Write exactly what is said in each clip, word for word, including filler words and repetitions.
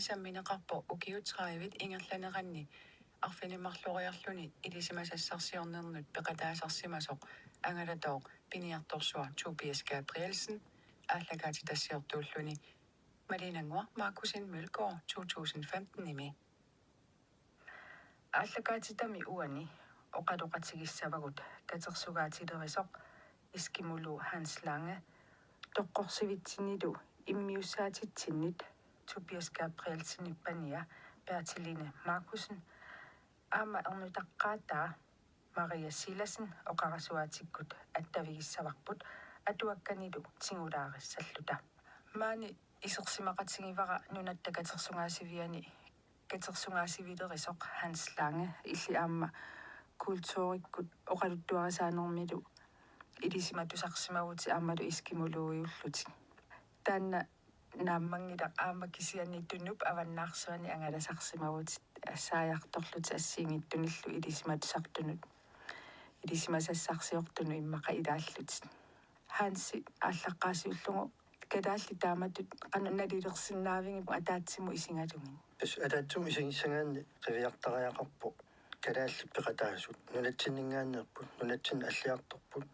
sammineqarpoq ukiut tredive ingerlaneranni arfineq-marloriarluni ilisimasassarsiornernut peqataasarsimasoq angalatooq piniartorsuaq Tobias Gabrielsen, aallakaatitassiortuulluni Malene Ngor Markussen Mølgaard to tusind femten-imi. Aallakaatitami uani oqaloqatigissavagut katersugaatsilerisoq eskimolog Hans Lange, toqqorsivitsinnilu immiussaatitsinnit Tobias Gabrielsenip pania Berteline Markussen aamma ernutaqqaataa Maria Silassen oqarasuaatikkut attavigissavarput atuakkanilu tigulaarissalluta. Maani isersimaqatigivara Nunatta Katersugaasiviani katersugaasivilerisoq Hans Lange illit aamma kulturikkut oqaluttuarisaanermilu ilisimatusarsimavutit aammalu eskimologiullutit. Taanna naammanngilaq aamma kisianni Tunup avannaarsuani angalasarsimavutit assaajartorlutit assigiinngitsunillu ilisimatusartunut ilisimasassarsiortunut immaqa ilaallutit. Hansi aallaqqaasiullugu kalaallit taamatut qanoq nalilersinnaavigit ataatsimut isigalugit? Tassa ataatsimut isigissagaanni qiviartariaqarpoq kalaallit peqataasut. Nunatsinninngaanneerput, nunatsinni alliartorput.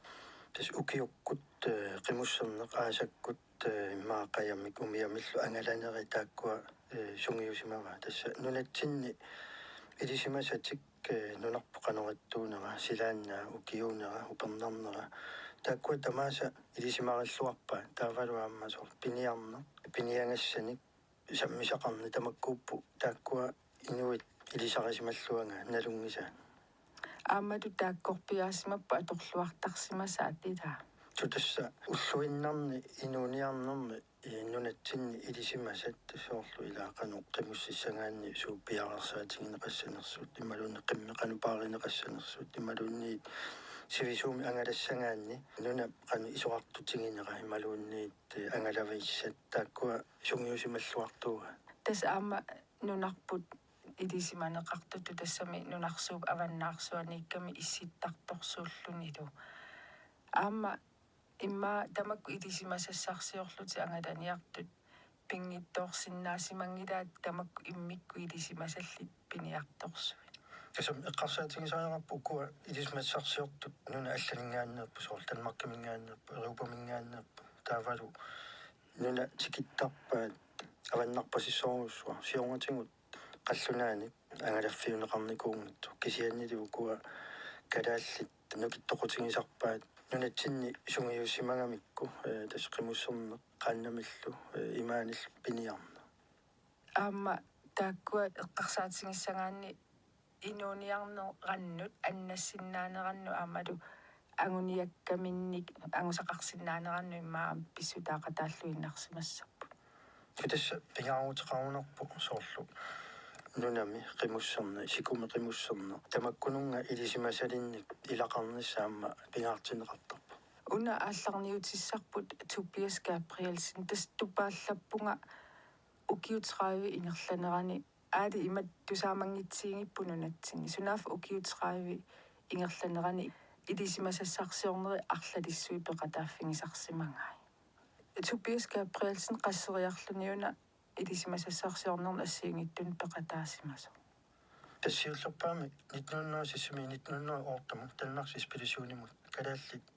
Tassa ukiukkut, eh, qimusserneq aasakkut, eh, immaqa qajamik umiamillu angalaneri taakkua, eh, sungiusimavaat. Tassa nunatsinni ilisimasatik, eh, nunarput qanoq ittuunera, silaannaa, ukiuunera, upernarnera. Taakkua tamaasa ilisimarilluarpaat, taavalu aamma soorlu piniarneq, piniagassanik, sammisaqarneq, tamakkuupput taakkua inuit ilisarisimalluagaat nalunngisaat. Aammalu taakkorpiaasimapput atorluartarsimasaat ilaa? Tassa ulluinnarni inuuniarnermi, eh, nunatsinni ilisimasat soorlu ilaa qanoq qimussissagaanni suut piareersaatigineqassanersut, imaluunniit qimmit qanoq paarineqassanersut, imaluunniit sivisuumik angalassagaanni nunap qanoq isorartutiginera, imaluunniit, eh, angalavissat, taakkua sungiusimalluartuugaat. Tassa aamma nunarput ilisimaneqartutut, tassami nunarsuup avannaarsuaniikkami issittartorsuullunilu. Aamma immaqa tamakku ilisimasassarsiorlutik angalaniartut pinngitsoorsinnaasimanngilaat tamakku immikkut ilisimasallit piniartorsuit. Tassami eqqarsaatigisariaqarpoq ukua ilisimasassarsiortut nunat allaninngaanneerput, soorlu Danmarkiminngaanneerput, Europaminngaanneerput, taavalu nunat tikittarpaat avannarpasissorujussuaq, siornatigut qallunaanik angalaffiuneqarnikuunngitsoq, kisiannili ukua kalaallit nukittoqutigisarpaat nunatsinni sungiusimagamikku, eh, tassa qimusserneq qaannamillu, eh, imaanillu piniarneq. Aamma taakkua eqqarsaatigissagaanni inuuniarnerannut, annassinnaanerannut aammalu anguniakkaminnik angusaqarsinnaanerannut immaqa pissutaaqataalluinnarsimassapput. Tassa pingaaruteqarunarpoq soorlu nunami qimusserneq, sikumi qimusserneq, tamakkununnga ilisimasalinnik ilaqarnissaq aamma pingaartinneqartarpoq. Una aallarniutissarput Tobias Gabrielsen, tassa tupaallappunga ukiut tredive ingerlanerani, aali imatut tusaamanngitsigigipput nunatsinni. Sunaaffa ukiut tredive ingerlanerani ilisimasassarsiornerit arlalissuit peqataaffigisarsimagai? Tobias Gabrielsen, qasseriarluni una ilisimasassarsiornerni assigiinngitsunik peqataasimasoq? Tassa siullerpaamik nitten hundrede sissimi nitten hundrede og otte Danmarks Ekspeditionimut kalaallit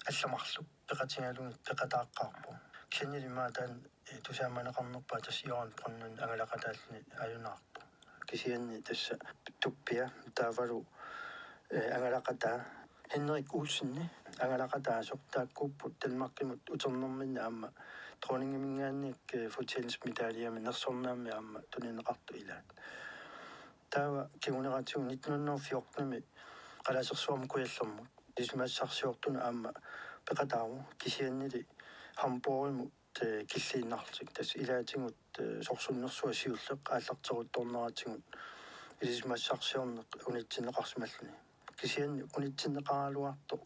allat marluk peqatigalugit peqataaqqaarput. Kisiannili immaqa taanna, eh, tusaamaneqarnerpaaq tassa Jørgen Brønlund angalaqataalluni ajunaartoq. Kisianni tassa Tobias taavalu, eh, angalaqataa Henrik Olsen angalaqataasoq, taakkuupput Danmarkimut uternerminni aamma dronningiminngaanniit, eh, fortjenestemedaljemik nersornaammik aamma tunineqartut ilaat. Taava kinguneratigut nitten hundrede og fjorten-imi Qalasersuarmut Kujallermut ilisimasassarsiortunut aamma peqataavoq, kisiannili Hamborgimut, eh, killiinnarlutik. Tassa ilaatigut, eh, sorsunnersuaq siulleq aallarteruttorneratigut ilisimasassarsiorneq unitsinneqarsimalluni. Kisianni unitsinneqaraluartoq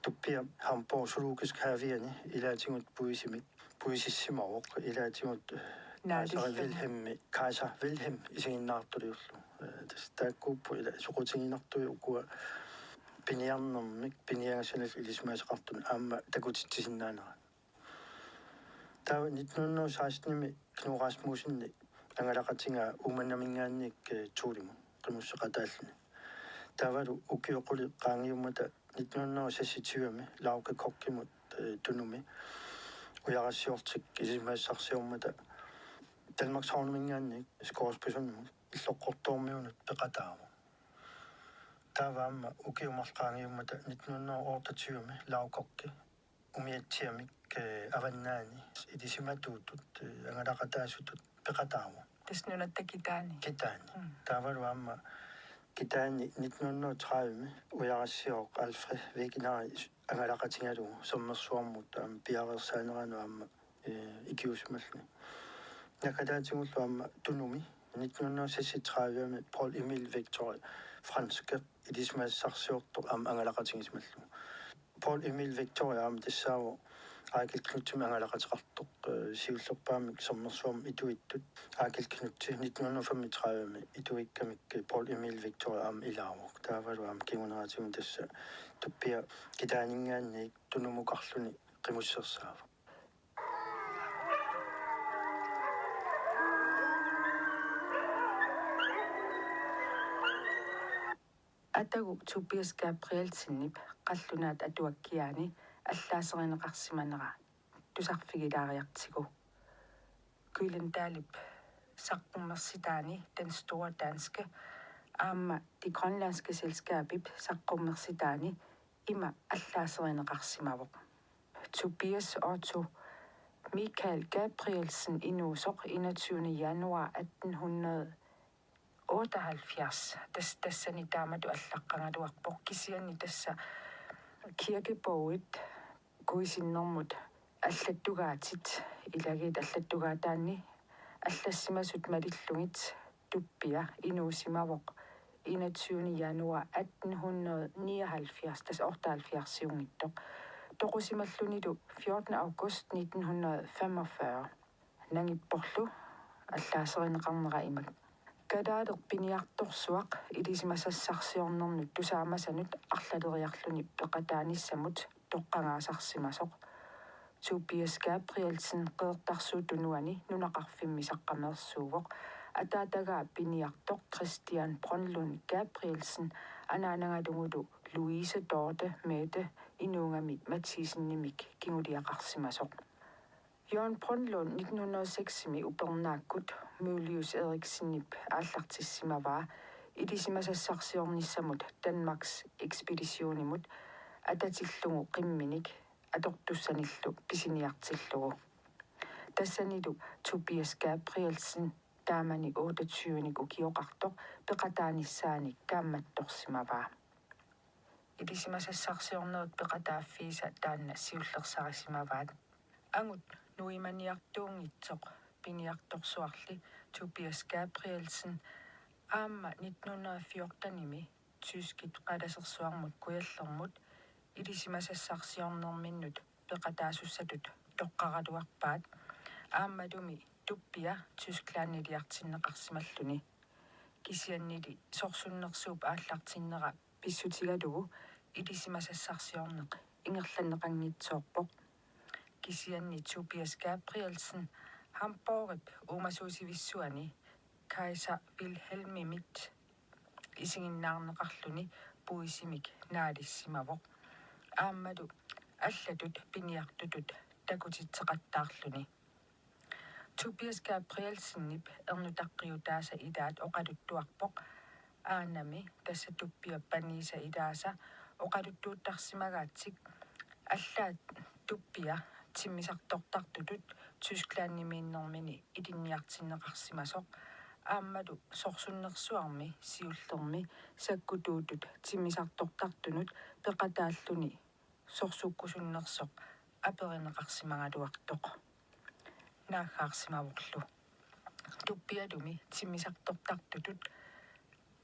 Tobias Hamborg Zoologisk Haveani ilaatigut puisimik puisissimavoq, ilaatigut, eh, Naadillugu. Kaiser Wilhelm, Kaiser Wilhelm isiginnaartuliorlugu. Eh, tassa taakkuupput ila soqutiginartut ukua piniarnermik piniagassanillu ilisimasaqartunut aamma takutitsisinnaanerat. Taava nitten hundrede og seksten-imi Knud Rasmussen angalaqatigaa Uummannaminngaanniit, eh, Thulemut qimusseqataalluni. Taavalu ukiut qulit qaangiummata nitten hundrede og seksogtyve-mi Lauge Kochimut, eh, Tunumi ujarassiortik ilisimasassarsiormata Danmarkshåndiminngaanniit Skovsbysundimut Illoqqortoormiunut peqataavoq. Taava aamma ukiut marluk qaangiummata nitten hundrede og otteogtyve-mi Lauge Kochi umiatsiamik, eh, Avannaani ilisimatuutut, eh, angalaqataasutut peqataavoq. Tassa nunatta Kitaani. Kitaani. Mm. Taavalu aamma Kitaani nitten hundrede og tredive-mi ujarassiooq Alfred Wegener angalaqatigalugu Sermersuarmut aamma piareersaaneranut aamma, eh, ikiuusimalluni. Naggataatigullu aamma Tunumi nitten hundrede og seksogtredive-mi Poul Emil Victor, franskit ilisimasassarsiortoq aamma angalaqatigisimallugu. Poul Emil Victor aamma tassaavoq Eigil Knuthimik angalaqateqartoq, eh, siullerpaamik Sermersuarmut ituittut. Eigil Knuth nitten hundrede og femogtredive-mi ituikkamik, eh, Poul Emil Victor aamma ilaavoq. Taavalu aamma kinguneratigut tassa Tuppia Kitaaninngaanniit Tunumukarluni qimussersaavoq. Atagu Tobias Gabrielsenip qallunaat atuakkiaani allaaserineqarsimanera tusarfigilaariartigu. Gyldendalip saqqummersitaani, Den Store Danske, aamma Det Grønlandske Selskabip saqqummersitaani ima allaaserineqarsimavoq: Tobias Otto Michael Gabrielsen inuusoq enogtyvende januar atten hundrede otteoghalvfjerds. Tas-, tassani taamatut allaqqagaluarpoq, kisianni tassa kirkebogit, kuisinnermut allattugaatit, ilagiit allattugaataanni allassimasut malillugit Tuppia inuusimavoq enogtyvende januar atten hundrede nioghalvfjerds, tassa otteoghalvfjerds-iunngitsoq, toqusimallunilu fjortende august nitten hundrede femogfyrre. Nangipporlu allaaserineqarnera ima: Kalaaleq piniartorsuaq ilisimasassarsiornernut tusaamasanut arlaleriarluni peqataanissamut toqqagaasarsimasoq. Tobias Gabrielsen Qeqertarsuup Tunuani nunaqarfimmi saqqameersuuvoq. Ataatagaa piniartoq Christian Brønlund Gabrielsen anaanagalugulu Louise Dorthe Mette inuugami Mathiasenimik kinguliaqarsimasoq. Jørgen Brønlund nitten hundrede og seks-imi upernaakkut Mylius Erichsenip aallartissimavaa ilisimasassarsiornissamut Danmarks Ekspeditionimut atatillugu qimminik atortussanillu pisiniartillugu. Tassanilu Tobias Gabrielsen, taamani otteogtyvenik ukioqartoq, peqataanissaanik kaammattorsimavaa. Ilisimasassarsiornerit peqataaffiisa taanna siullersarisimavaat. Angut nuimaniartuunngitsoq piniartorsuarli Tobias Gabrielsen aamma nitten hundrede og fjorten-imi tyskit qalasersuarmut Kujallermut ilisimasassarsiornerminnut peqataasussatut toqqaraluarpaat. Aammalumi Tuppia Tysklandiliartinneqarsimalluni. Kisiannili sorsunnersuup aallartinnera pissutigalugu ilisimasassarsiorneq ingerlanneqanngitsoorpoq. Kisianni Tobias Gabrielsen Hamborgip uumasuusivissuani Kaiser Wilhelmimit isiginnaarneqarluni puisimik naalissimavoq, aammalu allatut piniartutut takutitseqattaarluni. Tobias Gabrielsenip ernutaqqiutaasa ilaat oqaluttuarpoq aanami, tassa Tuppiap paniisa ilaasa oqaluttuuttarsimagaatsik. Allaat Tuppia timmisartortartutut Tysklandimiinnermini ilinniartinneqarsimasoq aammalu sorsunnersuarmi siullermi sakkutuutut timmisartortartunut peqataalluni sorsukkusunnersoq aperineqarsimagaluartoq. Naaggaarsimavorlu. Tuppialumi timmisartortartutut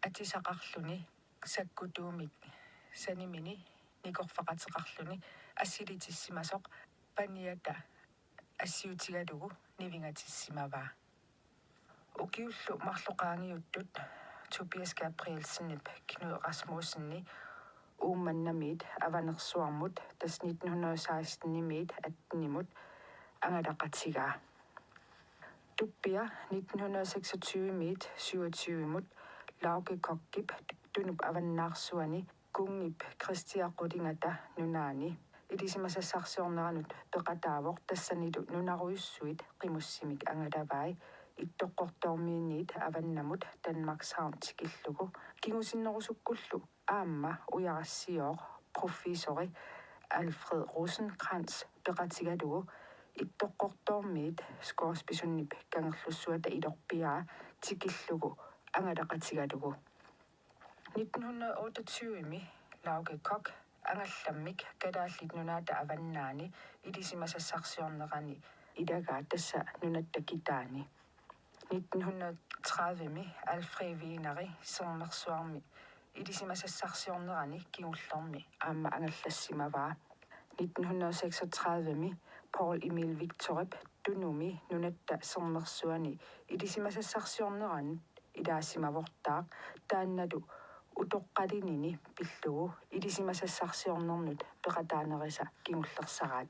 atisaqarluni sakkutuumik sanimini nikorfaqateqarluni assilitissimasoq paniata assiutigalugu nivingatissimavaa. Ukiullu marluk qaangiuttut Tobias Gabrielsenip Knud Rasmussenip Uummannamiit Avanersuarmut, tassa nitten hundrede og seksten-imiit atten-imut, angalaqatigaa. Tuppia nitten hundrede og seksogtyve-miit syvogtyve-mut Lauge Kochip Tunup Avannaarsuani kunngip Kristiaq Qulinngata Nunaanni ilisimasassarsiorneranut peqataavoq, tassanilu nunarujussuit qimussimik angalavai Ittoqqortoormiinniit avannamut Danmarkshavn tikillugu. Kingusinnerusukkullu aamma ujarassiooq professori Alfred Rosenkrantz peqatigalugu Ittoqqortoormiit Skovspisundip Kangerlussuata ilorpiaa tikillugu angalaqatigalugu. Nitten hundrede og otteogtyve-mi Lauge Koch angallammik Kalaallit Nunaata Avannaani ilisimasassarsiornerani ilagaa, tassa nunatta kitaani. Nitten hundrede tredive-mi Alfred Wegener Sermersuarmi ilisimasassarsiornerani kingullermi aamma angallassimavaa. Nitten hundrede og seksogtredive-mi Poul Emil Victorip Tunumi nunatta sermersuani ilisimasassarsiorneranut ilaasimavortaaq, taannalu utoqqalinini pillugu ilisimasassarsiornernut peqataanerisa kingullersaraat.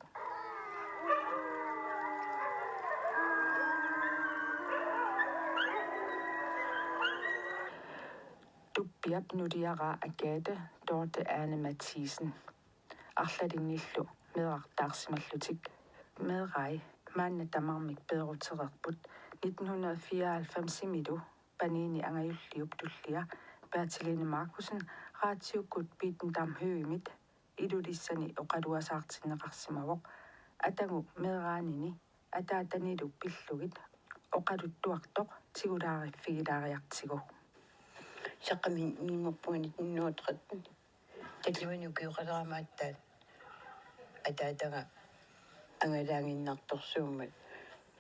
Tuppiap nuliaraa Agathe Dorthe Ane Mathiesen. Arlalinnillu meerartaarsimallutik. Meerai maanna tamarmik peerutereerput. Nitten hundrede fireoghalvfems-imilu paniini angajulliup tullia Berthelene Markussen raatiukkut Bitten Damhøemit Ilulissani oqaluasaartinneqarsimavoq. Atagu meeraanini ataatanilu pillugit oqaluttuartoq tigulaariffigilaariartigu. Saqqamiinngorpunga nitten hundrede tretten. Tallimanik ukioqalerama aatsaat ataataga angalaaginnartorsuummat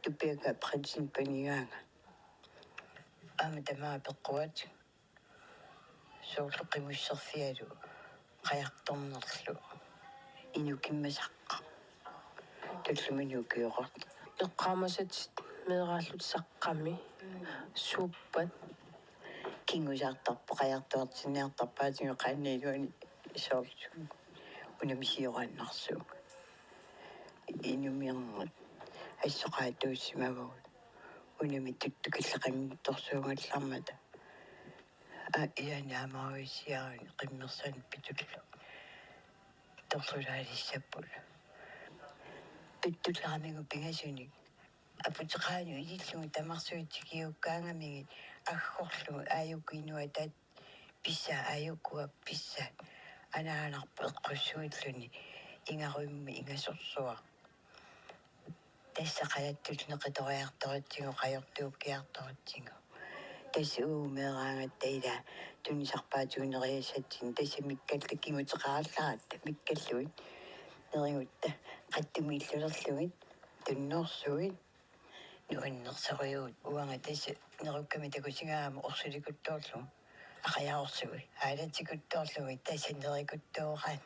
Tuppiakka Printzen panigaanga. Aamma tamaat peqquat soorlu qimusserfialu qajartornerlu inukimmasaqqaq. Tallimanik ukioqartoq. Eqqaamasatit meeraallutit saqqami suuppat? Kingusaartarpoq qajartuartinniartarpaatigut qaannat iluanni soorlu unami sioraannarsuugut. Inumiarmut assoqaatuussimavagut. Unami tuttukilleqanngitsorsuugallarmata. Aa, ilaanni aamma uisiaani qimmersaani pitullu. Torlulaalissapput. Tuttullaramigit pingasunik aputeqaanut ilillugu tamarsuit tikiukkaangamigit aggorlugu aajuku inuit ataat pissaa, aajukua pissaa, anaanarput eqqussuilluni ingaruimmi ingasorsuaq. Tassa qalattut neqitoriartoratsigu, qajortuukkiartoratsigu. Tassa uu meeraagatta ilaa tunisarpaatigut nerisassatsinnik, tassa Mikkalta kinguteqarallaratta, Mikkallugit nerigutta, qattumi illulerlugit, tunnoorsuit, nuannersorujuuvugut. Uanga tassa nerukkami takusigaangama orsulikuttoorlugu. Aqajaarsuit, aalatsikuttoorlugit, tassa nerikuttooraanni.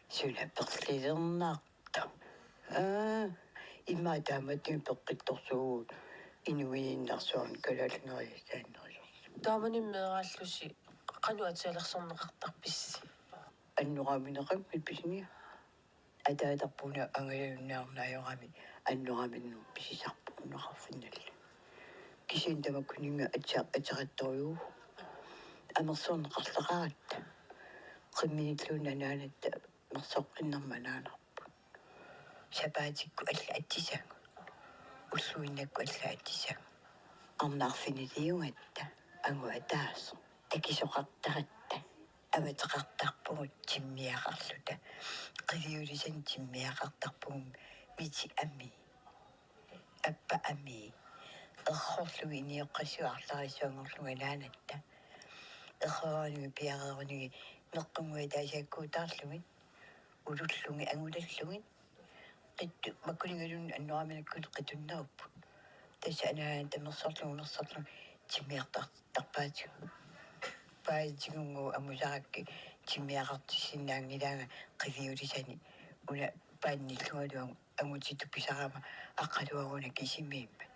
Suna perlilernartoq. Aa, immaqa taamatut peqqittorsuugut inuuinnarsuarnik kalaallit nerisassat nerisussat. Taamani meeraallusi qanoq atisalersorneqartarpisi? Annoraamineqanngilaq pisiniarlugu. Ataatarput una angalajunnaarneq ajorami annoraaminermut pisisarpoq nunaqarfinnallu. Kisianni tamakkuninnga atsa-, ateqattorujuuvoq. Amersorneqarlaqaratta. Qimminilluunniit anaanatta mersoqqinnermut anaanarput. Sapaatikkut allat atsisagut. Ulluinnakkut allat atsisagut. Arnaq arfiniliugatta, angut ataaseq. Takisoqartaratta. Avateqartarpugut timmiaqarluta. Qiviulisani timmiaqartarpugut miti amii. Appa amii. Errorlugit inioqqissuit arlalissuanngorlugit anaanatta. Errorunigit piareerunigit meqqunngui ataasiakkuutaarlugit. Ulullugit angulallugit. Qittu-, makkuninngaluunniit annoraaminerukkut qitunnerupput. Tassa anaanatta mersorlugu, mersorlugu timmiartar-, tarpaatigut. Paatigunngu amusarakkit timmiaqartissinnaanngilaanga qiviulisani. Una paannillugalugu angutitut pisarama aqqaluaruna kisimiimmat.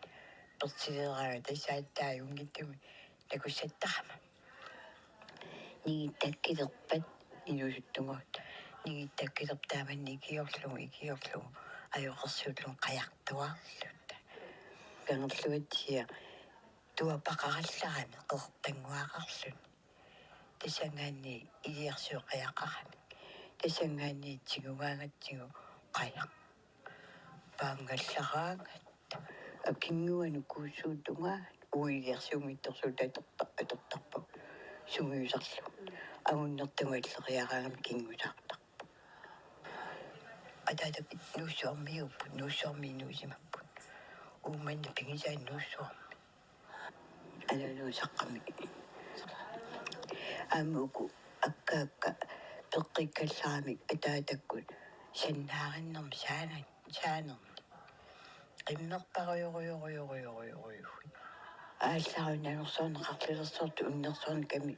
Persileeraanga tassa aatsaat ajunngitsumik takussattarama. Nigittakkilerpat inuusuttunngorutta. Nigittakkilerpat taamani ikiorlugu, ikiorlugu, ajoqersuullugu qajartuarluta. Kangerluatsiaq tuapaqarallarami qeqertannguaqarluni. Tassanngaanniit iliarsueqajaqaramik. Tassanngaanniit tigugaangatsigu qajaq. Paangallaraangat. Akinnguanut kuussuutunga uiliarsuunngitsorsuutit atorta-, atortarput. Sungiusarlu. Angunnertagut alleriaraangamik kinngusaartarput. Ataatakkut Nuussuarmiuupput, Nuussuarmiit nuusimapput. Uumanni pigisaat Nuussuarmi. Anaanaga Saqqami. Aamma uku akkaakka peqqikkallaramik ataatakkut sannaarinnermi saanan-, saanermi. Qimmerparujorujorujorujorujorujuit. Aallaruinnanersorneqarlulersortut unnersornikami,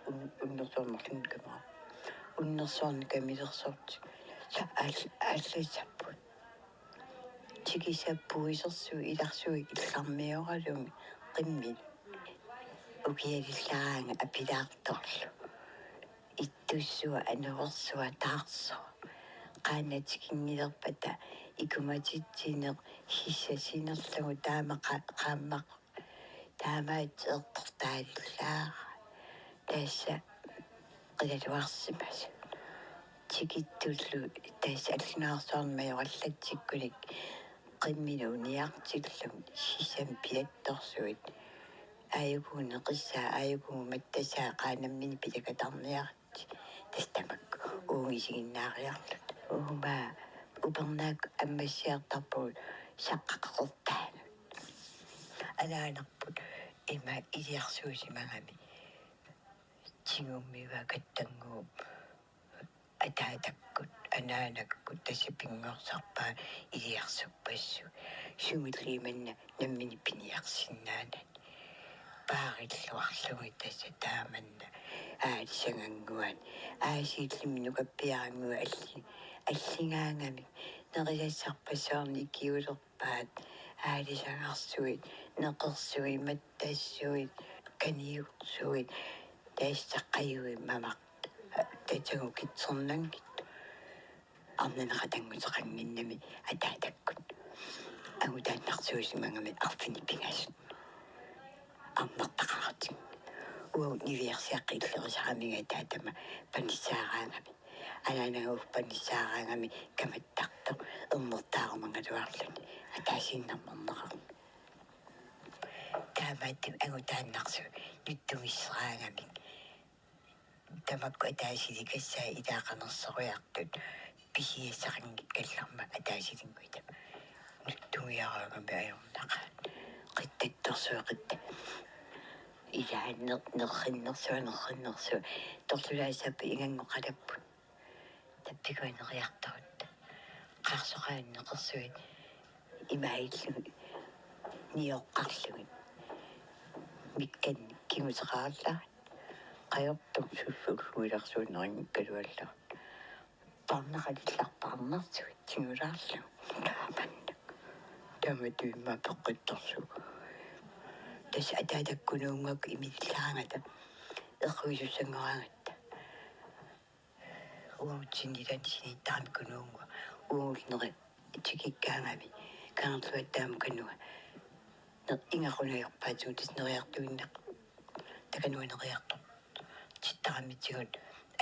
un-, unnersornerlunngikkama. Unnersornikamilersortut. Sa-, aal-, aallassapput. Tikisappuisersuit ilarsuit illarmioralumi qimmit. Ukialillaraangat apilaartorlu. Ittussua, anuersua, taarsoq. Qaannat tikinngilerpata ikumatitsineq sissasinerlugu taama qa-, qaammaq. Taamaattut eqqumiilaarlugit. Tassa qilalugarsimasut. Tikittullu tassa allunaarsuarnik majorallatsikkunik qimmit uniartillugit sissamik pilattorsuit. Aajuku neqissaa, aajuku mattasaa qaanamminik pilakatarniarlutik. Tassa tamakku uunga isiginnaariarluta. Uuma upernaaq ammassiartarpugut saqqaqeqertaanut. Anaanarput ima iliarsuusimagami. Tigummivaat kattannguup ataatakkut, anaanakkut tassa pinngorsarpaat iliarsuppassuit. Sumilluunniit manna nammineq piniarsinnaanani. Paarilluarlugit tassa taamanna aalisagannguani. Aasiillimmi nukappiarannguit alli-, alligaangamik. Nerisassarpassuarnik ikiulerpaat. Aalisagarsuit, neqersuit, mattassuit, kaniorsuit. Tassa qajuit mamaq. Tassagukitsernermik. Arnanaqatannguteqannginnami ataatakkut. Angutaannarsuusimagami arfineq-pingasut. Arnartaqaratik. Uagut niviarsiaqqat illerisaramigit ataatama panissaaraangami. Anaanaga panissaaraangami kamattartoq ernertaarumagaluarluni. Ataasiinnarnerneqarluni. Taamaattumik angutaannarsuit nuttugisaraangamik. Tamakku ataasilikassaat ilaaqanersoriartut pisiassaqanngikkallarmat ataasilinnguit. Nuttugiaraangami ajornaqaat. Qittattorsuit qitta. Ilaanneq nerrinnersua nerrinnersua. Torlulaassapput iganngoqalapput. Tappikua neriartorutta. Qaarsoqaat neqersuit. Imaallugit. Nioqqarlugit. Mikkannik kinguseqarallarlutik. Qajortoq sussulluilarsuunneqanngikkaluarluni. Parnaqalillarpaarnarsuit tigulaarlugit. Taamannak. Tamatuma peqqittorsuuvoq. Tassa ataatakkunuunngakku imilillaarangata. Eqquisussanngoraangatta. Uagutsinnit ilaanni siniittarami Kunuunnguaq. Uagut neri tikikkaangami. Kangerluattaamut Kanuga. Ne-, ingaqunajorpaatigut tassa neriartuinnaq. Takanuga neriartoq. Tittaramitsigut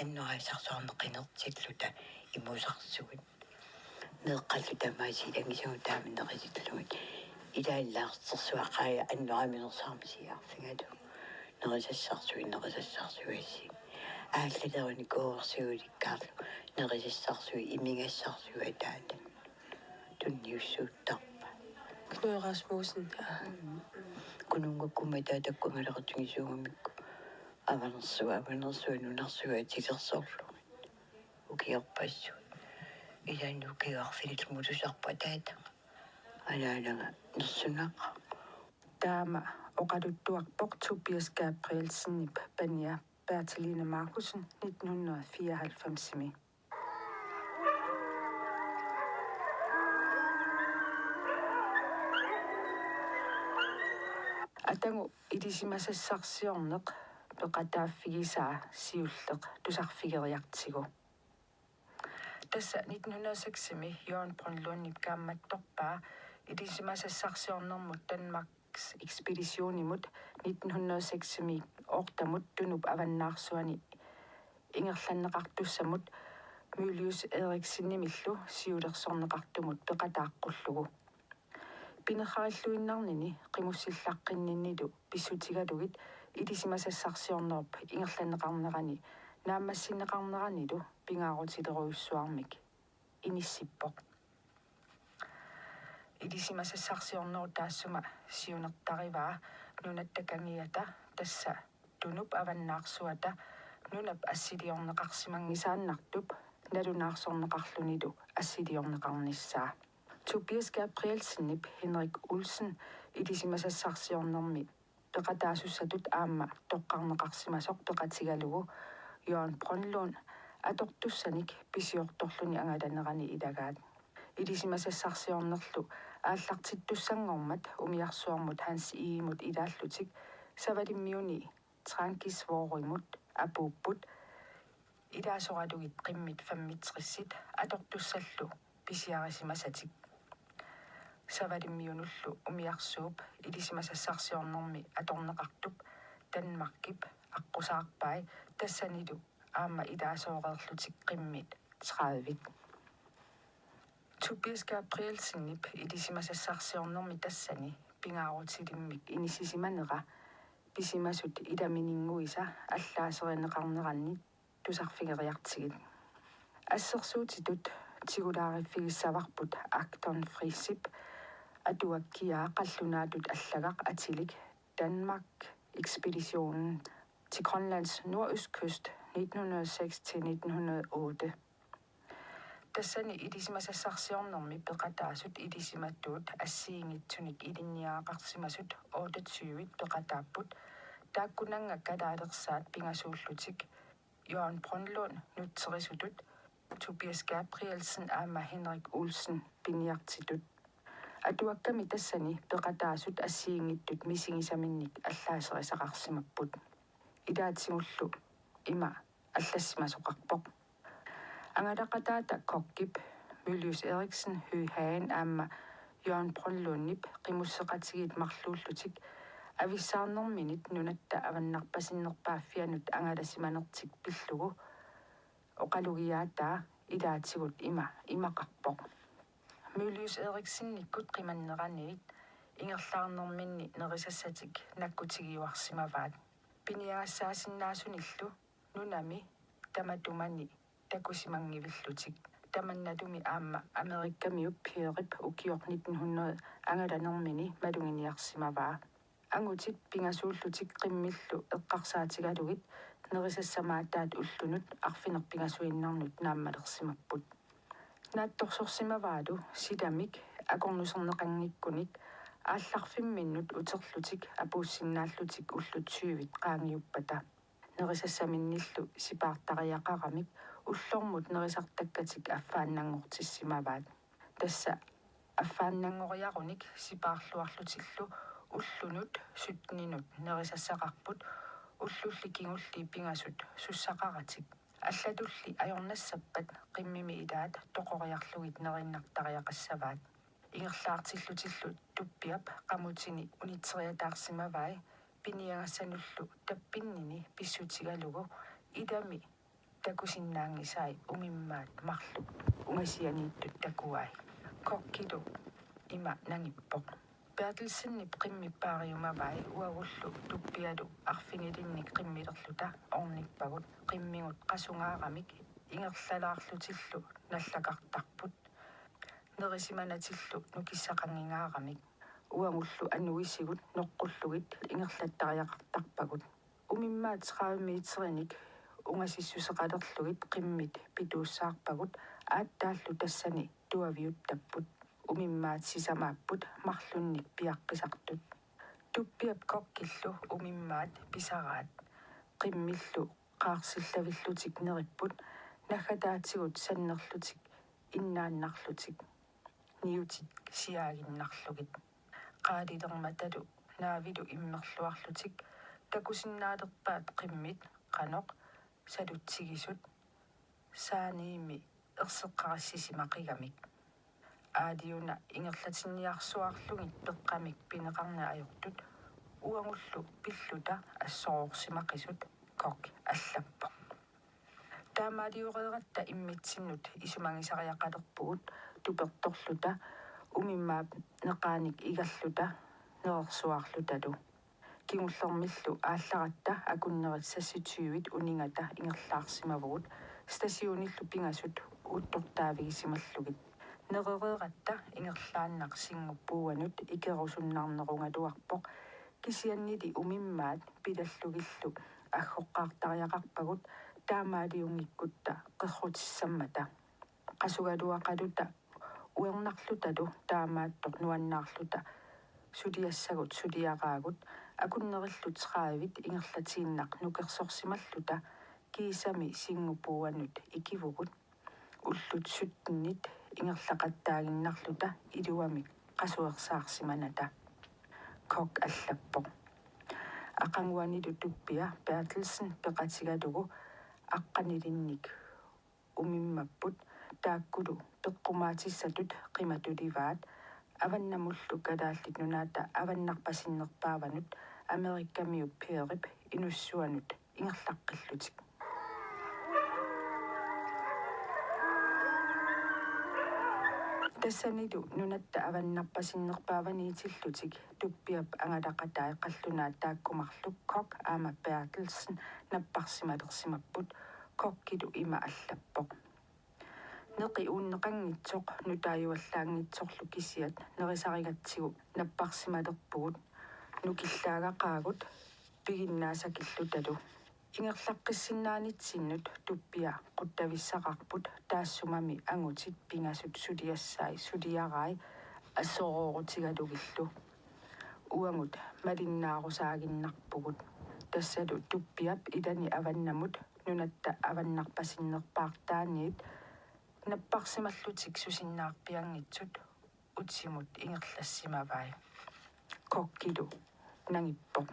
annoraasarsuarneq qinertilluta imusarsuit. Meeqqallu tamaasa ilagisagut taama nerisillugit. Ilaallaarsersuaqaja annoraminersaarmi siaarfigalugu. Nerisassarsuit, nerisassarsuit assi. Aallaleruni kuuersiulikkaarlu. Nerisassarsuit, imigassarsuit ataata. Tunniussuuttarpa. Knud Rasmussen, ja. Kunuunnguakkummi ataatakku angalaqatigisuugamikku. Avanersuaq, avanersuaq, nunarsuaq atilersorlugit. Ukiorpassuit. Ilaanni ukiut arfinillit mutusarput ataataga. Anaanaga nersunaqaaq. Taama oqaluttuarpoq Tobias Gabrielsenip pania Berteline Markussen nitten hundrede fireoghalvfemsimi. Atagu ilisimasassarsiorneq peqataaffigisaa siulleq tusarfigeriartigu. Tassa nitten hundrede og seksimi Jørgen Brønlundip kaammattorpaa Ilisimasassarsiornermut Danmarks Ekspeditionimut nitten hundrede og seks-mi ortamut Tunup avannaarsuani ingerlanneqartussamut Mylius Erichsenimillu siulersorneqartumut peqataaqqullugu. Pinerrarilluinnarnini qimussillaqqinninnilu pissutigalugit ilisimasassarsiornerup ingerlanneqarnerani naammassinneqarneranilu pingaarutilerujussuarmik inissippoq. Ilisimasassarsiornerup taassuma siunertarivaa nunatta kangiata, tassa Tunup avannaarsuata nunap assiliorneqarsimanngitsoq nalunaarsorneqarlunilu assiliorneqarnissaa. Tobias Gabrielsenip Henrik Olsen ilisimasassarsiornermi peqataasussatut aamma toqqarneqarsimasoq peqatigalugu Jørgen Brønlund atortussanik pisiortorluni angalanerani ilagaat. Ilisimasassarsiornerlu aallartittussanngormat umiarsuarmut Hans Egedemut ilaallutik Savalimmiuni Trangisvogimut apuupput, ilaasoralugit qimmit femogtresit atortussallu pisiarisimasatik. Savalimmiunullu umiarsuup ilisimasassarsiornermi atorneqartup Danmarkip aqqusaarpai, tassanilu aamma ilaasooreerlutik qimmit tredive. Tobias Gabrielsenip ilisimasassarsiornermi tassani pingaarutilimmik inissisimanera pisimasut ilamininnguisa allaaserineqarnerannik tusarfigeriartigit. Assersuutitut tigulaariffigissavarput Achton Friisip atuakkiaa qallunaatut allagaq atilik Danmark Ekspeditionen til Grønlands nordøstkyst nitten hundrede og seks til nitten hundrede og otte. Tassani ilisimasassarsiornermi peqataasut ilisimatuut assigiinngitsunik ilinniagaqarsimasut otteogtyve peqataapput, taakkunannga kalaalersaat pingasuullutik Jørgen Brønlund nutserisutut, Tobias Gabrielsen aamma Henrik Olsen piniartitut. Atuakkami tassani peqataasut assigiinngitsut misigisaminnik allaaserisaqarsimapput. Ilaatigullu ima allassimasoqarpoq. Angalaqataata Kochip, Mylius Erichsen, Høegh Hagen aamma Jørgen Brønlundip qimusseqatigiit marluullutik avissaarnerminit nunatta avannarpasinnerpaaffianut angalasimanertik pillugu oqalugiaataa ilaatigut ima imaqarpoq. Mylius Erichsenikkut qimanneraniit ingerlaarnerminni nerisassatik nakkutigiuarsimavaat. Piniagassaasinnaasunik nunami tamatumani takusimanngivillutik. Tamannatumi aamma Amerikamiut Pierrep ukioq nitten hundrede angalanermini maluginiarsimavaa. Angutit pingasuullutik qimmillu eqqarsaatigalugit nerisassamaataat ullunut arfineq-pingasuinnarnut naammalersimapput. Naatsorsorsimavaalu silamik akornuserneqanngikkunik aallarfimminnut uterlutik apuussinnaallutik ullut tyvit qaangiuppata. Nerisassaminnillu sipaartariaqaramik ullormut nerisartakkatik affaannanngortissimavaat. Tassa affaannanngoriarunik sipaarluarlutillu ullunut sytteninut nerisassaqarput, ullulli kingulliit pingasut sussaqaratik. Allatulli ajornassappat qimmimi ilaat toqoriarlugit nerinnartariaqassavaat. Ingerlaartillutillu Tuppiap qamutini unitseriataarsimavai piniagassanullu tappinnini pissutigalugu ilami takusinnaanngisai umimmaat marluk ungasianiittut takuai. Kochilu ima nangippoq: Berthelsenip qimmip paariumavai uagullu Tuppialu arfinilinnik qimmilerluta ornippagut, qimmigut qasungaaramik ingerlalaarlutillu nallakartarput, nerisimanatillu nukissaqanngingaaramik. Uagullu anuisigut noqqullugit ingerlattariaqartarpagut. Umimmaat tredive meterinik ungasissuseqalerlugit qimmit pituussaarpagut, aatsaallu tassani tuaviuttapput. Umimmaat sisamaapput marlunnik piaqqisartut. Tuppiap Kochillu umimmaat pisaraat qimmillu qaarsillavillutik neripput, naggataatigut sannerlutik innaannarlutik, niutit siaaginnarlugit. Qaalilermatalu naavilu immerluarlutik takusinnaalerpaat qimmit qanoq salutsigisut saaniimi erseqqarissisimaqigamik. aaliuna ingerlatinniarsuarlugit peqqamik pineqarneq ajortut uagullu pilluta assoroorsimaqisut, Koch allappoq. Taamaalioreeratta immitsinnut isumagisariaqalerpugut tupertorluta umimmaap neqaanik igalluta nerersuarlutalu. Kingullermillu aallaratta akunnerit seksogtyvit uningata ingerlaarsimavugut stationillu pingasut uuttortaavigisimallugit. Nerereeratta ingerlaannaq Singup puuanut ikerusunnarnerugaluarpoq, kisiannili umimmaat pilallugillu aggoqqaartariaqarpagut taamaaliunngikkutta qerrutissammata. Qasugaluaqaluta uernarlutalu taamaattoq nuannaarluta suliassagut suliaraagut akunnerillu tredive ingerlatiinnaq nukersorsimalluta kiisami Singup puuanut ikivugut. Ullut syttenit ingerlaqattaaginnarluta iluamik qasuersaarsimanata, Koch allappoq. Aqaguanilu Tuppia Berthelsen peqatigalugu aqqanilinnik umimmapput, taakkulu peqqumaatissatut qimatulivaat, avannamullu Kalaallit Nunaata avannarpasinnerpaavanut Amerikamiu Peerip inussuanut ingerlaqqillutik. Tassanilu nunatta avannarpasinnerpaavaniitillutik Tuppiap angalaqatai qallunaat taakku marluk Koch aamma Berthelsen napparsimalersimapput. Kochilu ima allappoq: Neqi uunneqanngitsoq nutaajuallaanngitsorlu kisiat nerisarigatsigu napparsimalerpugut nukillaagaqaagut piginnaasakillutalu. Ingerlaqqissinnaanitsinnut Tuppia quttavissaqarput taassumami angutit pingasut suliassai suliarai assoroorutigalugillu. Uagut malinnaarusaaginnarpugut. Tassalu Tuppiap ilani avannamut nunatta avannarpasinnerpaartaaniit napparsimallutik susinnaarpianngitsut utimut ingerlassimavai. Kochilu nangippoq.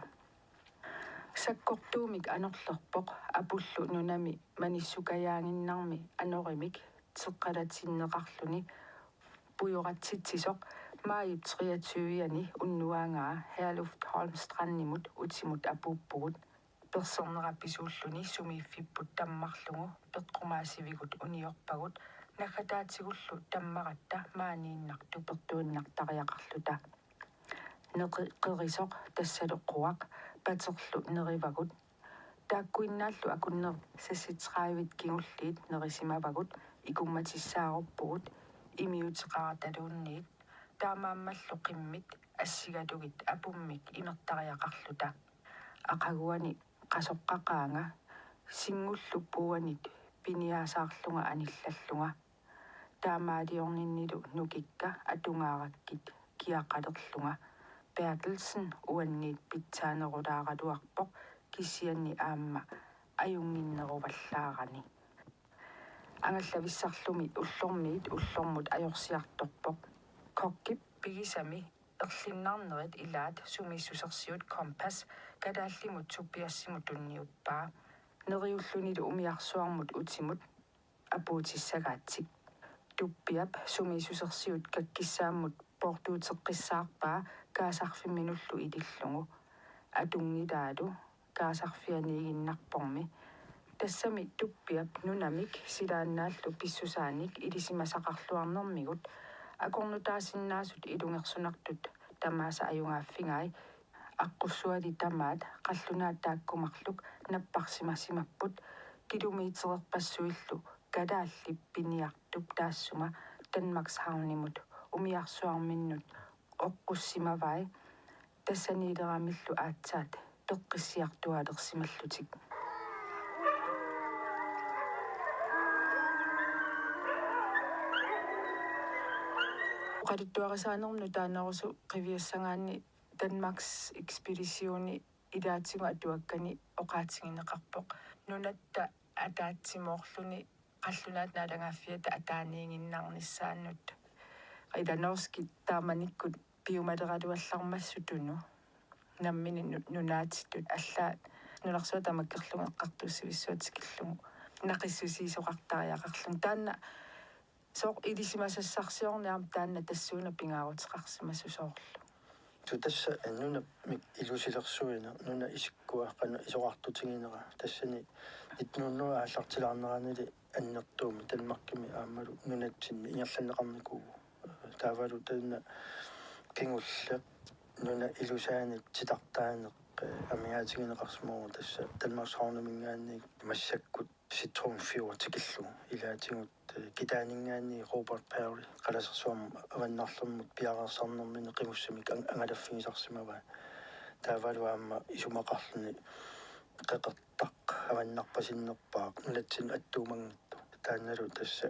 Sakkortuumik anorlerpoq apullu nunami manissukajaaginnarmi anorimik teqqalatinneqarluni pujoratsitsisoq maajip treogtyve-ani unnuagaa Herluf Holm Strandimut utimut apuuppugut. Persernerapisuulluni sumiiffipput tammarlugu peqqumaasivigut uniorpagut naggataatigullu tammaratta maaniinnaq tupertuinnartariaqarluta. Neqi qerisoq tassalu quaq paterlu nerivagut. Taakkuinnaallu akunnerit seksogtredivit kingulliit nerisimavagut, ikummatissaaruppugut imiuteqarataluunniit, taamaammallu qimmit assigalugit apummik imertariaqarluta. Aqaguani qasoqqaqaanga Singullu puuanit piniaasaarlunga anillallunga. Taamaaliorninnilu nukikka atugaarakkit kiaqalerlunga. Berthelsen uanniit pitsaanerulaaraluarpoq kisianni aamma ajunnginneruvallaarani. Angallavissarlumi ullormiit ullormut ajorsiartorpoq. Kochip pigisami erlinnarnerit ilaat sumiissusersiut Kompas kalaallimut Tupiassimut tunniuppaa. Neriullunilu umiarsuarmut utimut apuutissagaatsik. Tuppiap sumiissusersiut kakkissaammut poortuuteqqissaarpaa kaasarfimminullu ilillugu. Atunngilaalu kaasarfianiiginnarpormi. Tassami Tuppiap nunamik silaannaallu pissusaanik ilisimasaqarluarnermigut akornutaasinnaasut ilungersunartut tamaasa ajugaaffigai. Aqqussuali tamaat qallunaat taakku marluk napparsimasimapput, kilometererpassuillu kalaallip piniartup taassuma Danmarkshavnimut umiarsuarminnut oqqussimavai, tassaniileramillu aatsaat peqqissiartuaalersimallutik. Oqaluttuarisaanermut nutaanerusoq qiviassagaanni Danmarks ekspeditioni ilaatigut atuakkani oqaatigineqarpoq nunatta ataatsimoorluni qallunaat naalagaaffiata ataaniiginnarnissaannut. Ila norskit taamanikkut piumaleraluallarmassutunu nammineq nu-, nunaatitut allaat nunarsuaq tamakkerlugu eqqartuussivissuaq tikillugu naqissusiisoqartariaqarluni. Taanna Soorlu ilisimasassarsiorneq aamma taanna tassuuna pingaaruteqarsimasoq soorlu. Tassa nunamik ilusilersuineq, nunap isikkua qanoq isorartutiginera. Tassani nitten hundrede aallartilaarneranili annertuumik Danmarkimi aammalu nunatsinni ingerlanneqarnikuuvoq. Taavalu taanna kingulleq nunap ilusaanik titartaaneq, eh, amigaatigineqarsimavoq tassa Danmarks Havneminngaanniit massakkut Zitrusfjord tikillugu ilaatigut, eh, Kitaaninngaanniit Robert Peary Qalasersuarmi avannarlermut piareersarnermini qimussimik ang-, angalaffigisarsimavaa. Taavalu aamma isumaqarluni qeqertaq avannarpasinnerpaaq nunatsinnut attuumanngitsoq. Taannalu tassa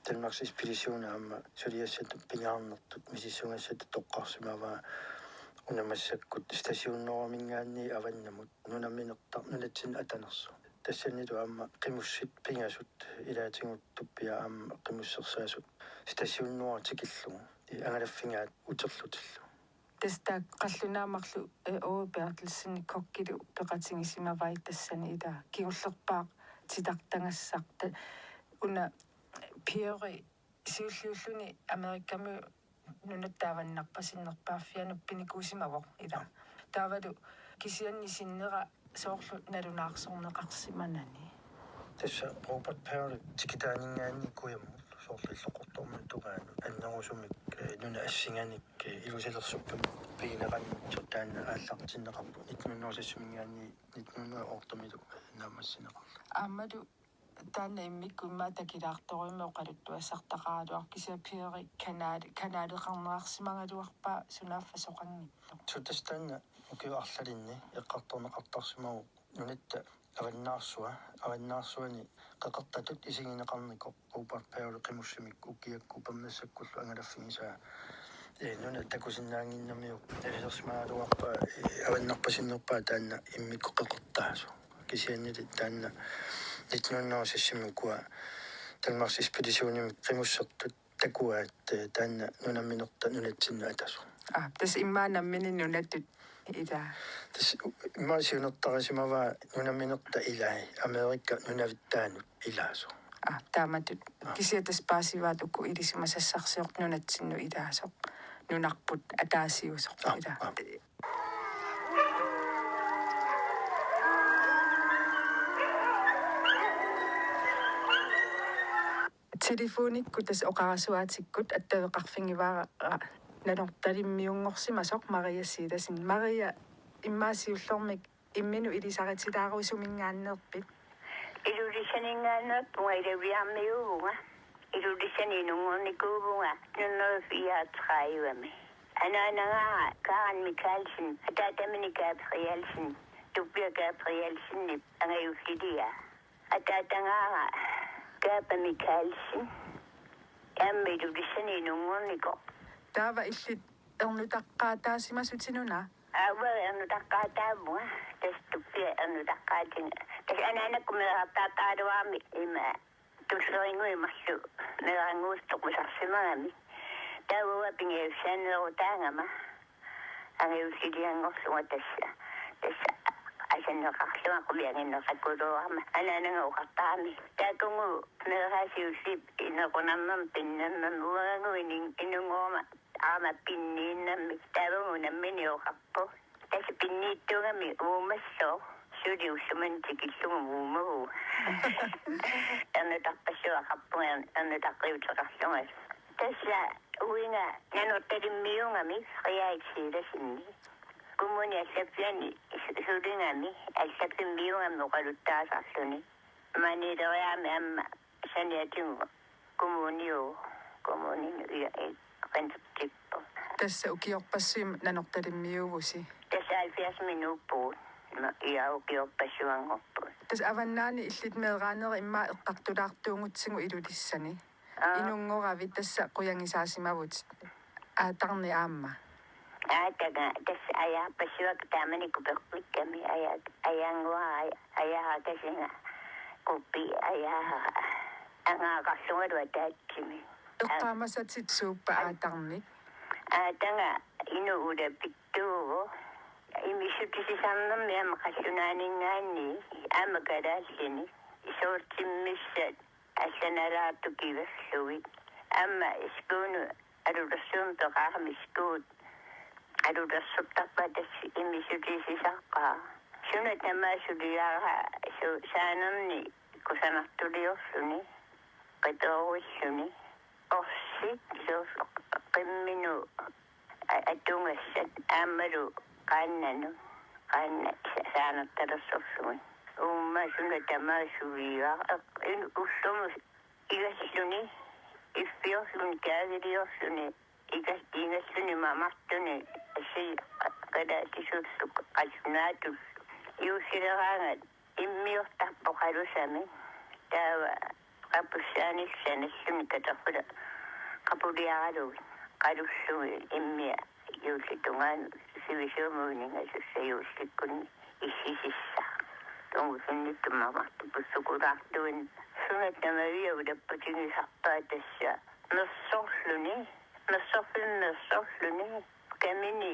Danmarks Ekspedition aamma suliassatut pingaarnertut misissugassatut toqqarsimavaa una massakkut Stationerminngaanniit avannamut nunaminertaq nunatsinnut atanersoq. Tassanilu aamma qimussit pingasut ilaatigut Tupia aamma qimussersaasut Stationeri tikillugu, eh, angalaffigaat uterlutillu. Tassa taakku qallunaat marluk, eh, Aage Berthelsen kokkilu peqatigisimavai tassani ilaa. Kingullerpaaq titartagassaq ta-, una Peary siulliulluni Amerikami nunatta avannarpasinnerpaaffianut pinikuusimavoq ilaa. Taavalu kisianni sinnera soorlu nalunaarsorneqarsimanani. Tassa Robert Peary Kitaaninngaanniit kujammut soorlu Illoqqortoormiut tungaanut annerusumik, eh, nunap assinganik, eh, ilusilersukkamik pigineqanngitsoq taanna aallartinneqarpoq nitten hundrede og seksiminngaanniit nitten hundrede og ottemilu, eh, naammassineqarluni. Aammalu taanna immikkut immaqa takilaartorujummik oqaluttuassartaqaraluarpoq kisianni Peary kanal-, kanaleqarneqarsimagaluarpaa sunaaffa soqanngitsoq. Suu, tassa taanna ukiut arlalinni eqqartorneqartarsimavoq nunatta avannaarsua, avannaarsuani qeqertatut isigineqarnikoq Robert Peary qimussimik ukiakkut uppernarsakkullu angalaffigisaa. Eh, nuna takusinnaannginnamiuk nalilersimagaluarpaa, eh, avannarpasinnerpaaq taanna immikkut qeqertaasoq. Kisiannili taanna nitten hundrede og seksimi ukua Danmarks Ekspeditionimi qimussertut takuaat, eh, taanna nunaminertaq nunatsinnut atasoq. Aa, tassa immaqa nammineq nunatut ilaa. Tassa u-, immaqa siunertarisimavaa nunaminertaq ilai, Amerika nunavittaanut ilaasoq. Aa, taamatut. Aa. Kisianni tassa paasivaat uku ilisimasassarsiortut nunatsinnut ilaasoq. Nunarput ataasiusoq. Aa, ilaa. Aa. Telefonikkut tassa oqarasuaatikkut attaveqarfigivara Nanortalimmiunngorsimasoq Maria Silassen. Maria, immaqa siullermik imminut ilisaritilaaruisuminngaanneerpit? Ilulissaninngaanneerpunga, Ilulissaniinngaanneerpunga. Ilulissani inunngornikuuvunga nitten hundrede og fireogtredivemi. Anaanagaara Karen Mikaelsen, ataataminik Gabrielsen, Tupia Gabrielsenip angajullilia. Ataatagaara Gabriel Mikaelsen. Aamma Ilulissani inunngornikoq. Taava illit ernutaqqaataasimasutsinuna? Aava ernutaqqaataavunga, tassa Tupia ernutaqqaatiga. Tassa anaanakkut meerartaartaraluarami ima tullerinnguit marluk meerannguusut toqusarsimagami. Taava uanga pingajussaanneerutaagama angajullilianngorlunga tassa. Tassa asanneqarlunga qumianginneqakkuluarama anaanaga oqartarami: Taakkununnga meeraasiulli inequnarnermi pinnernermi uangagu inin-, inunngorama aamma pinniinnarmi, taavagu nammineq oqarpoq. Tassa pinniittuugami uumassaaq, suli ullumimut tikillugu uumagu. Ernutarpassuaqarpunga, ern-, ernutaqqiuteqarlunga. Tassa uinga Nanortalimmiugami Frederik Silassenni. Kommuni allaffiani su-, suligami, allaffimmiugami oqaluttaasarluni. Maaniileriarami aamma saniatigut kommuniu-, kommuninut ia-, i-, qanitippoq. Tassa ukiorpassuit Nanortalimmiuuvusi? Tassa halvfjerdsimi nuuppugut. Ma-, ia, ukiorpassuanngorpugut. Tassa avannaani illit meeraanerit immaqa eqqartulaartuugutsigu Ilulissani. Aa. Inunngoravit, tassa qujagisaasimavit. Aatarneq aamma. Aataga, tassa ajaarpassuakka taamanikkut peqqikkami, aja-, ajaannguara, aja-, ajaarakasinga, kuppi, ajaara, angaaqarlungalu ataatsimi. Eqqaamasatit suuppat aatarneq? Aataga inuk ulapittuuvoq. Imissutisisarnermi aamma qallunaaninngaanniit, aamma kalaallini. Soorlu timmissat allanalaartut kiverlugit. Aamma skuunut alulersuumik peqarami skuut alulersortarpaat tassa immiussisarpaa. Suna tamaat suliara su-, saanerni kusanartuliorluni, qitoruilluni. Orsik soorlu qimminut a-, atugassat aammalu qaannanut, qaannat sa-, saanertalersorlugit. Uuma suna tamaat suliara. Eq-, in-, ullumi igalluni, iffiorluni, kaagiliorluni, iga-, igalluni mamartuni, assi qa-, kalaallisullu qallunaatullu. Juullileraangat immiortarpoq qalusami. Taava qapussaanillu sanalluni katerpula qapuliaralugit. Qalullugit immia juullip tungaanut sivisuumut uningasussat juullikkunni issisissaq. Tungusunnittut mamartuput sukulaartuinnaq. Suna tamaviaat ulapputigisarpaa tassa. Mersorluni, mersorfimmi mersorluni, kamini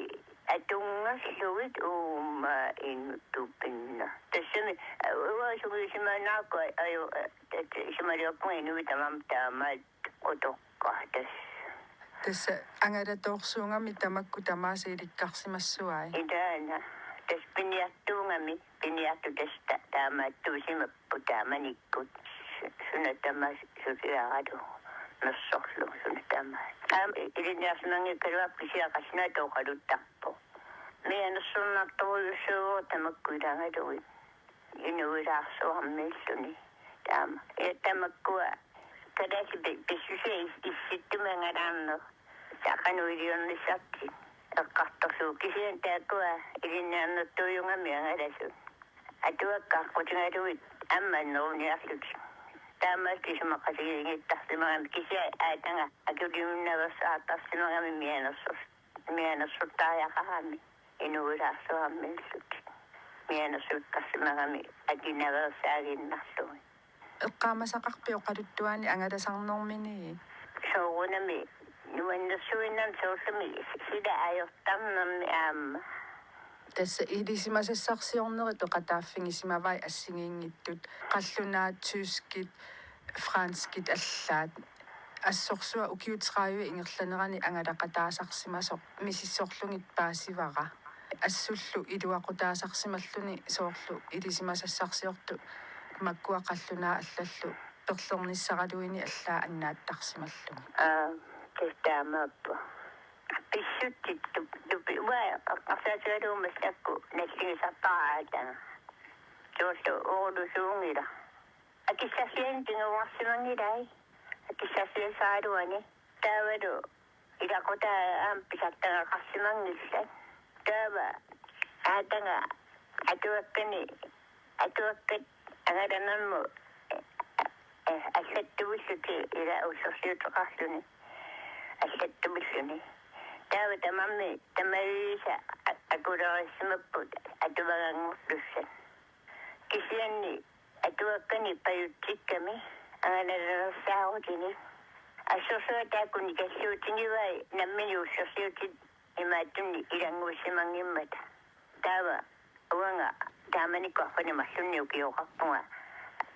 atunngallugit uuma inuttupinnaq. Tassami, uanga sungiusimaannarakku aju, tat-, isumaliorpunga inuit tamarmik taamaat utoqqaat tassa. Tassa angalatoorsuugami tamakku tamaasa ilikkarsimassavai. Ilaana, tassa piniartuugami, piniartut tassa ta-, taamaattuusimapput taamanikkut. Su-, suna tamaat suliaralugu mersorlugu suna tamaat. Aamma i-, ilinniarsimanngikkaluarpoq kisianni qallunaatut oqaluttarpoq. Mianersornartorujussuuvoq tamakku ilagalugit. Inuilaarsuarmiilluni. Taama. Ja tamakkua kalaallit pi-, pissusia is-, issittumik angalaarneq. Taava qanoq iliornissartik eqqartorlugu kisianni taakkua ilinniarnertuujugami angalasut. Atuakkat aqqutigalugit aamma anneruniarlutik. Taamaattumik isumaqatigiinngittarsimagami kisianni aataga akuliunnaveersaartarsimagami mianersoq-, mianersortariaqarami inuilaarsuarmiillutik. Mianersuuttarsimagami akinaveersaaginnarlugit. Eqqaamasaqarpit oqaluttuaanni angalasarnermini? Soorunami nuannersuinnarmi soorlumi sila ajortarnermi aamma. Tassa ilisimasassarsiornerit peqataaffigisimavai assigiinngitsut qallunaat tyskit, franskit allaat. Assorsuaq ukiut tredive ingerlanerani angalaqataasarsimasoq misissorlugit paasivara. Assullu iluaqutaasarsimalluni soorlu ilisimasassarsiortut makkua qallunaat allallu perlernissaraluini allaat annaattarsimallugit. Aa, tassa taamaappoq. Pissutsit tup-, tupi-, uanga eqqarsaatigalugu massakkut nalligisarpara aataga. Soorlu oorlusuunngilaq. Akissarsianik tiguarsimanngilai. Akissarsiassaraluani. Taavalu ilaqutaa aamma pisartagaqarsimanngillat. Taava aataga atuakkani, atuakkat angalanermut, eh, allattuillutik ila ullorsiuteqarluni. Allattuilluni. Taava tamarmik tamaviisa a-, akulerisimapput atuaganngorlussat. Kisianni atuakkani pajutsikkami angalalersaarutinit. Assorsuaq taakku nikalluutigivai nammineq ullorsiutit imaattunnik ilanngussimanngimmat. Taava uanga taamanikkut arfineq-marlunnik ukioqarpunga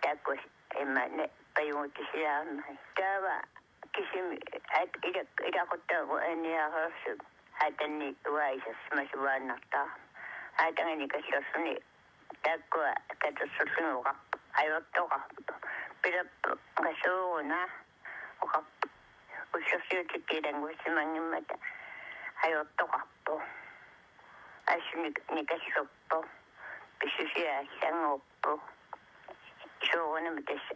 taakku ima ne-, pajugutsiarnerit. Taava kisimi at-, ila-, ilaquttaagu aniareersut aatani uanga isersimasuaannartara. Aatagani kallersuni taakkua katersorlugit oqarpoq, ajortoqarpoq. Pilappoq, qasuuna oqarpoq. Ullorsiutit ilanngussimanngimmat ajortoqarpoq. Assut nik-, nikallerpoq. Pissusia allanngorpoq. Soorunami tassa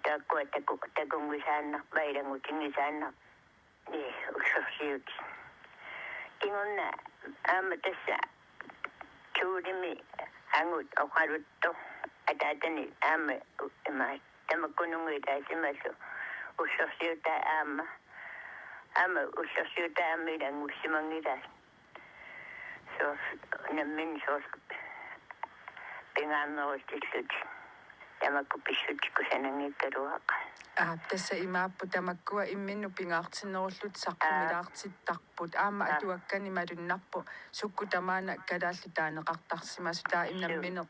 taakkua taku-, takunngisaannarpai ilanngutinngisaannarpai. Ee, ullorsiutit. Kingorna aamma tassa Thulemi angut oqaluttoq ataatani aamma u-, ima tamakkununnga ilaasimasoq ullorsiutaa aamma. Aamma ullorsiutaa aamma ilanngussimanngilaa. Soorlu nammineq soorlu pingaarnerussillutik. Tamakku pissutsit kusananngikkaluaqaat. Aap, tassa imaappoq tamakkua imminnut pingaartinnerullutik saqqumilaartittarput. Aamma Aa. atuakkani malunnarpoq sukkut tamaana kalaallit taaneqartarsimasut taava Suu. nammineq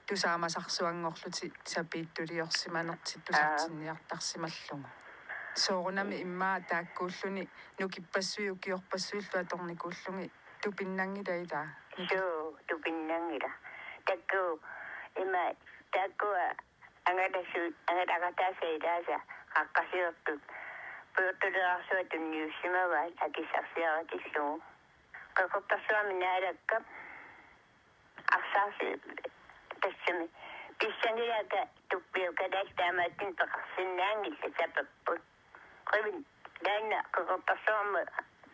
tusaamasarsuanngorlutik sapiitsuliorsimanertik Aa. tusartinniartarsimallugu. Soorunami immaqa taakkuulluni nukippassuit ukiorpassuillu atornikuullugit tupinnanngilaq ilaa? Suu, tupinnanngilaq. Taakku ima taakkua angalasut, angalaqataasa ilaasa qaqqasiortut pujortuleqarsuaq tunniussimavaat akissarsiaritillugu. Qeqertarsuarmi Naalakkap arsaarsi tassami pissanngilaakka tuppiukalaat taamaattumik peqarsinnaanngillat sapapput. Qivin taanna Qeqertarsuarmi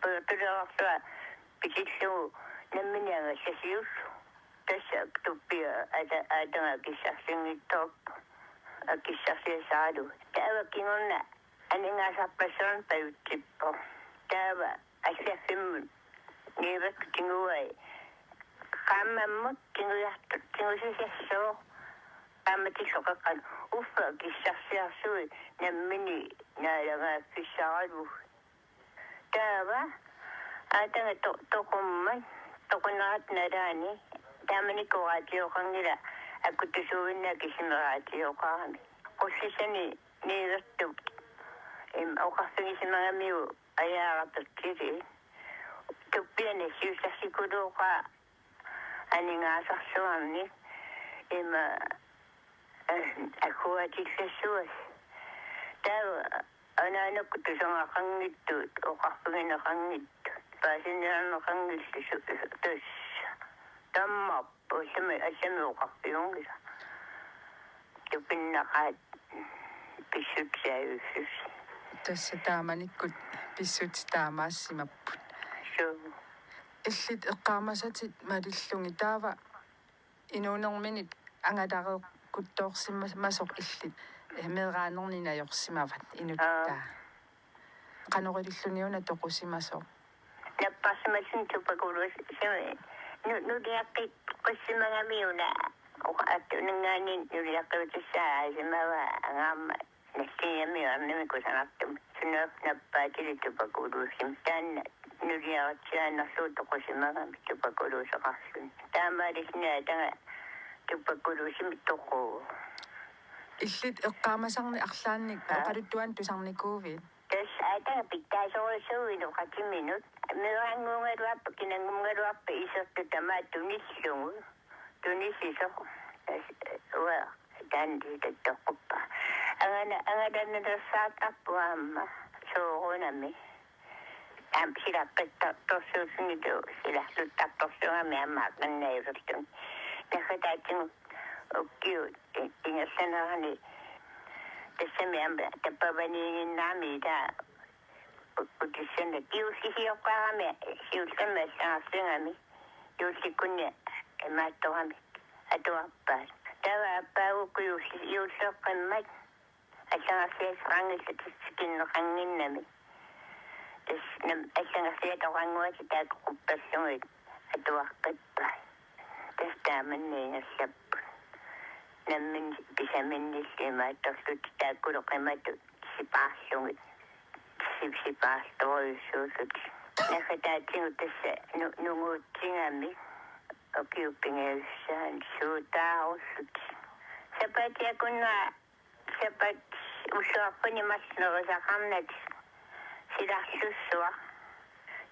pujortuleqarsuaq pisillugu nammineq angallassiullugu. Tassa tuppiat ata-, aataga akissarsinngitsoorput. Akissarsiassaralugu. Taava kingorna aningaasarpassuarnik pajutsippoq. Taava asserfimmut niuertut tiguai. Qaammammut tigujartut tigusisassuuq. Qaammatillu qeqqanut uffa akissarsiassui nammineq naalagaaffissaralugu. Taava aataga to-, toqummat, toqunnerat nalaani, taamanikkut raatioqanngilaq akuttusuinnaat kisimi raatioqarami. Qussissani niuertut, im, oqarfigisimagamiuk ajaarapikkilit. Tuppiani siussarsikuluuqaa aningaasarsuarnik ima, eh, akuatikkassua. Taava anaanakkut tusagaqanngitsut, oqarfigineqanngitsut, paasiniarneqanngillat su-, su-, tassa. Tammarput, assami, assami oqarfigunngilaq. Tupinnaqaat pissutsit ajussuusut. Tassa taamanikkut pissutsit taamaassimapput. Suu. Illit eqqaamasatit malillugit taava inuunerminit angalareeqquttoorsimasoq illit, eh, meeraanernik najorsimavat inuttaa. Aa. Qanoq ililluniuna toqusimasoq? Napparsimasunga tuberkulose, simi, nu-, nuliaqqittussimagami una. Oqa-, attuunninngaanniit nuliaqqiutissaa aasimavaa angaammat. Nalliami arnami kusanartumik. Sunaaffa nappaatilik tuberkulosemik. Taanna nuliaritsiaannarlugu toqusimagami tuberkuloseqarluni. Taamaalisinnaatanga tuberkulosemik toquvoq. Illit eqqaamasarnik arlaannik, aa, oqaluttuanik tusarnikuuvit? Tassa aataga pitsaasorujussuuvoq inoqatiminut. Meeraannguugaluarpat, kinannguugaluarpat isertut tamaat tunillugu. Tunisisoq. Tassa, uanga taanna toqquppara. Angana-, angalanersaartarpunga aamma soorunami. Aamma silaqqittartorsuusunngitsoq, silarluttartorsuugami aamma aqinnajulerluni. Naggataatigut ukiut i-, ingerlanerani tassami aamma tappavaniiginnarami ilaa u-, utissanik juullisiorami siullermik allagarsigami juullikkunni imaattoramik atuarpaat. Taava aappaagukkut juulli-, juulleqqimmat allagarsiassaqanngillat tassa tikinneqannginnami. Tassa nam-, allagarsiat oqannguatit taakku quppallugit atuaqqippaat. Tassa taamanna ingerlapput. Nammineq pisaminnillu imaattorlutik taakkulu qimatut sipaarlugit. Sip-, sipaartorujussuullutik. Naggataatigut tassa nu-, nunguutsigami ukiut pingajussaanni suutaarullutik. Sapaatip-akunnera sapaatip ulluarfuni marluk nerisaqarnatik silarlussuaq.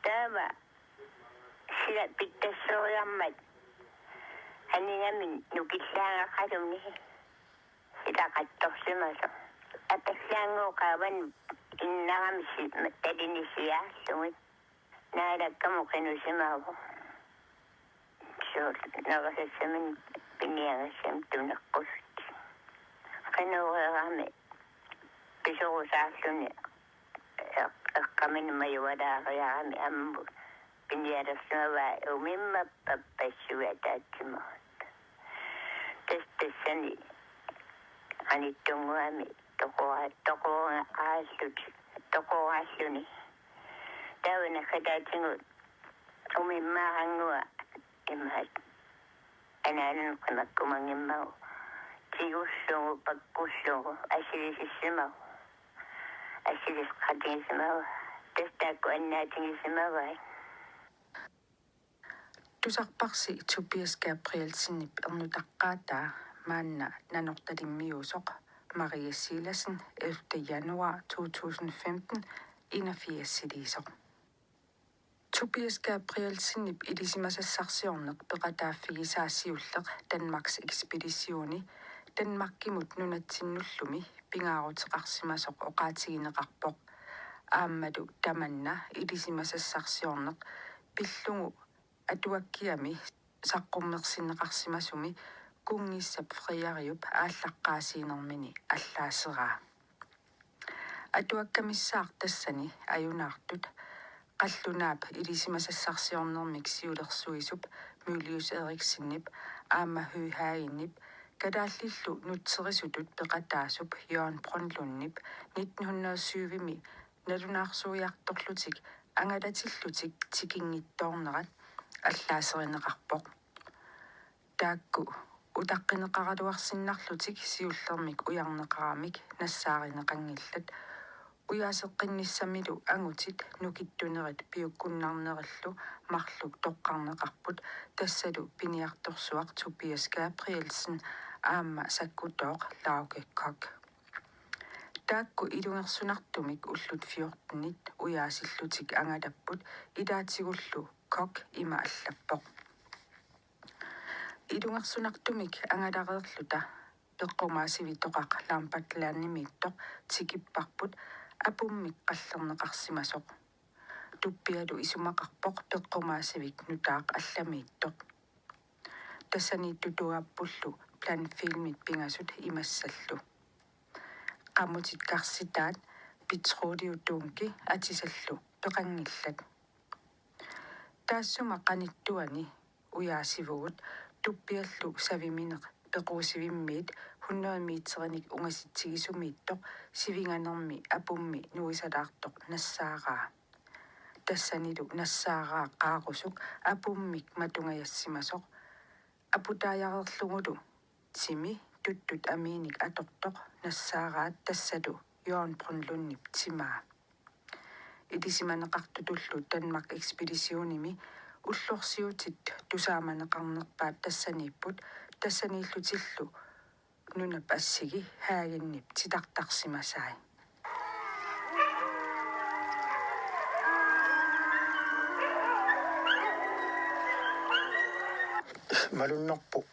Taava sila pitsassoriarmat anigamik nukillaagaqaluni silaqattorsimasoq. Atallaannguup qaavanut innarami si-, talinisiaarlugit. Naalakkamut qinusimavoq. Soorlu nerisassaminnik piniagassamik tuneqqusuttoq. Qinooreerami pisorusaarluni eq-, eqqaminik majualaariarami ammut pinialersimavaa umimmat pappassuit ataatsimut. Tassa tassani anittunnguami toqora-, toqoraallutik, toqoraalluni. Taava naggataatigut umimmaarannguaq imaat anaananut qimakkumanngimmagu tigullugu pakkullugu assilisissimavoq. Assiliseqatigisimavaa. Tassa taakku annaatigisimavai. Tusarparsi Tobias Gabrielsenip ernutaqqaataa maanna Nanortalimmiuusoq Maria Silassen, ellevte januar to tusind femten, enogfirsiliisoq. Tobias Gabrielsenip ilisimasassarsiorneq peqataaffigisaa siulleq Danmarksekspeditioni Danmarkimut nunatsinnullumi pingaaruteqarsimasoq oqaatigineqarpoq. Aammalu tamanna ilisimasassarsiorneq pillugu atuakkiami saqqummersinneqarsimasumi kunngissap Frederiup aallaqqaasiinermini allaaseraa. Atuakkamissaaq tassani ajunaartut qallunaap ilisimasassarsiornermik siulersuisup Mylius Eriksenip aamma Høegh Hagenip kalaallillu nutserisutut peqataasup Jørgen Brønlundip nitten hundrede syvimi nalunaarsuiartorlutik angalatillutik tikinngitsoornerat allaaserineqarpoq. Taakku utaqqineqaraluarsinnarlutik siullermik ujarneqaramik nassaarineqanngillat. Ujaaseqqinnissamilu angutit nukittunerit piukkunnarnerillu marluk toqqarneqarput, tassalu piniartorsuaq Tobias Gabrielsen aamma sakkutooq Lauge Koch. Taakku ilungersunartumik ullut fjortenit ujaasillutik angalapput, ilaatigullu Koch ima allappoq: Ilungersunartumik angalareerluta peqqumaasivitoqaq Lambert Landimiittoq tikipparput apummik qallerneqarsimasoq. Tuppialu isumaqarpoq peqqumaasivik nutaaq allamiittoq. Tassaniittutuaappullu Blandt filmit pingasut imassallu. Qamutit karsitaat petroleumdunki atisallu peqanngillat. Taassuma qanittuani ujaasivugut tuppiallu savimineq pequusivimmiit hundrede meterinik ungasitsigisumiittoq sivinganermi apummi nuisalaartoq nassaaraa. Tassanilu nassaaraa qaarusuk apummik matungajassimasoq. Aputaajareerlugulu timi tuttut amiinik atortoq nassaaraat, tassalu Jørgen Brønlundip timaa. Ilisimaneqartutullu Danmarksekspeditionimi ullorsiutit tusaamaneqarnerpaat tassaniipput, tassaniillutillu nunap assigi Hagenip titartarsimasai. Malunnarpoq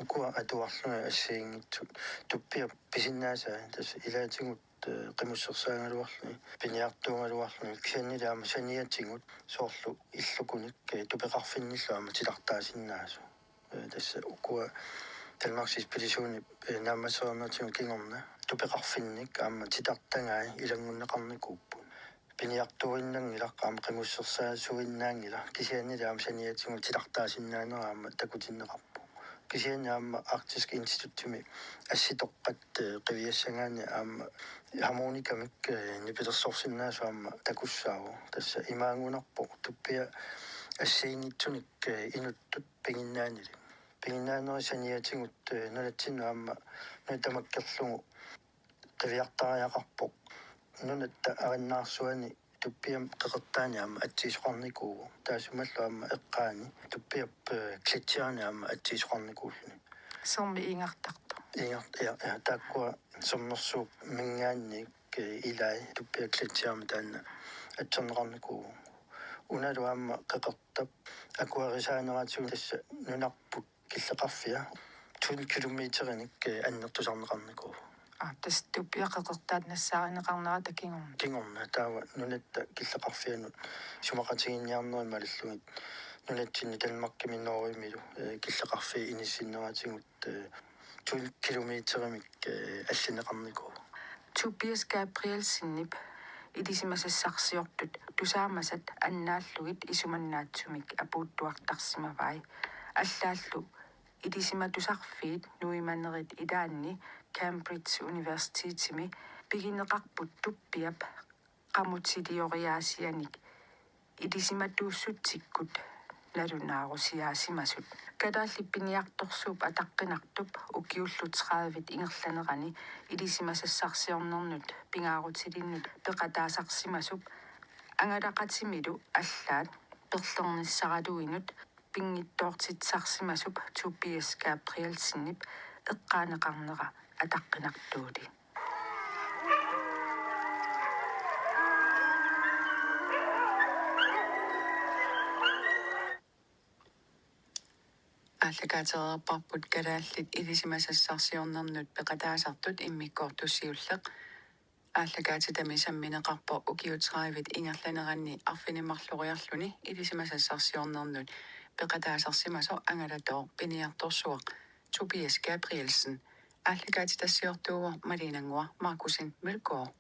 ukua atuarlugit assigiinngitsut. Tuppiap pisinnaasaa tassa ilaatigut, eh, qimussersaagaluarluni, piniartuugaluarluni, kisiannili aamma saniatigut soorlu illukunik, eh, tupeqarfinnillu aamma titartaasinnaasut. Eh, tassa ukua Danmarksekspeditionip, eh, naammassereerneratigut kingorna tupeqarfinnik aamma titartagai ilanngunneqarnikuupput. Piniartuinnanngilaq aamma qimussersaasuinnaanngilaq, kisiannili aamma saniatigut titartaasinnaanera aamma takutinneqarpoq. Kisianni aamma Arktisk Instituttimi assitoqqat, eh, qiviassagaanni aamma harmonikamik, eh, nipilersorsinnaasut aamma takussaavoq. Tassa imaangunarpoq tuppiap assigiinngitsunik, eh, inuttut piginnaanili. Piginnaaneri saniatigut, eh, nunatsinnut aamma nuna tamakkerlugu qiviartariaqarpoq. Nunatta arinnaarsuani tuppiap qeqertaani aamma atsiisoqarnikuuvoq. Taassumalu aamma eqqaani tuppiap, eh, gletsjerini aamma atsiisoqarnikuulluni. Sermip iingartartoq. Iingart-, ja, ja, taakkua sermersuup mingaanniit, eh, ilai tuppiap gletsjerimi taanna atserneqarnikuuvoq. Unalu aamma qeqertap akuerisaaneratigut tassa nunarput killeqarfia tolv kilometerinik, eh, annertusarneqarnikuuvoq. Aa, tassa tuppiap qeqertaata nassaarineqarnerata kingorna. Kingorna taava nunatta killeqarfianut isumaqatigiinniarnerit malillugit nunatsinni Danmarkimi Norgemilu, eh, killeqarfiit inissinneratigut, eh, tolv kilometerimik, eh, allineqarnikuuvoq. Tobias Gabrielsenip ilisimasassarsiortut tusaamasat annaallugit isumannaatsumik apuuttuartarsimavai. Allaallu ilisimatusarfiit nuimanerit ilaanni Cambridge Universitetimi pigineqarput tuppiap qamutilioriaasianik ilisimatuussutsikkut nalunaarusiaasimasut. Kalaallit piniartorsuup ataqqinartup ukiullu tredive ingerlanerani ilisimasassarsiornernut pingaarutilinnut peqataasarsimasup angalaqatimilu allaat perlernissaraluinut pinngitsoortitsisarsimasup Tobias Gabrielsenip eqqaaneqarnera ataqqinartuuli. Aallakaatereerparput kalaallit ilisimasassarsiornernut peqataasartut immikkoortut siulleq. Aallakaatitami sammineqarpoq ukiut tredive ingerlaneranni arfineq-marloriarluni ilisimasassarsiornernut peqataasarsimasoq angalatooq piniartorsuaq Tobias Gabrielsen. Aallakaatitassiortuuvoq Malene Ngua Markussen Mølgaard.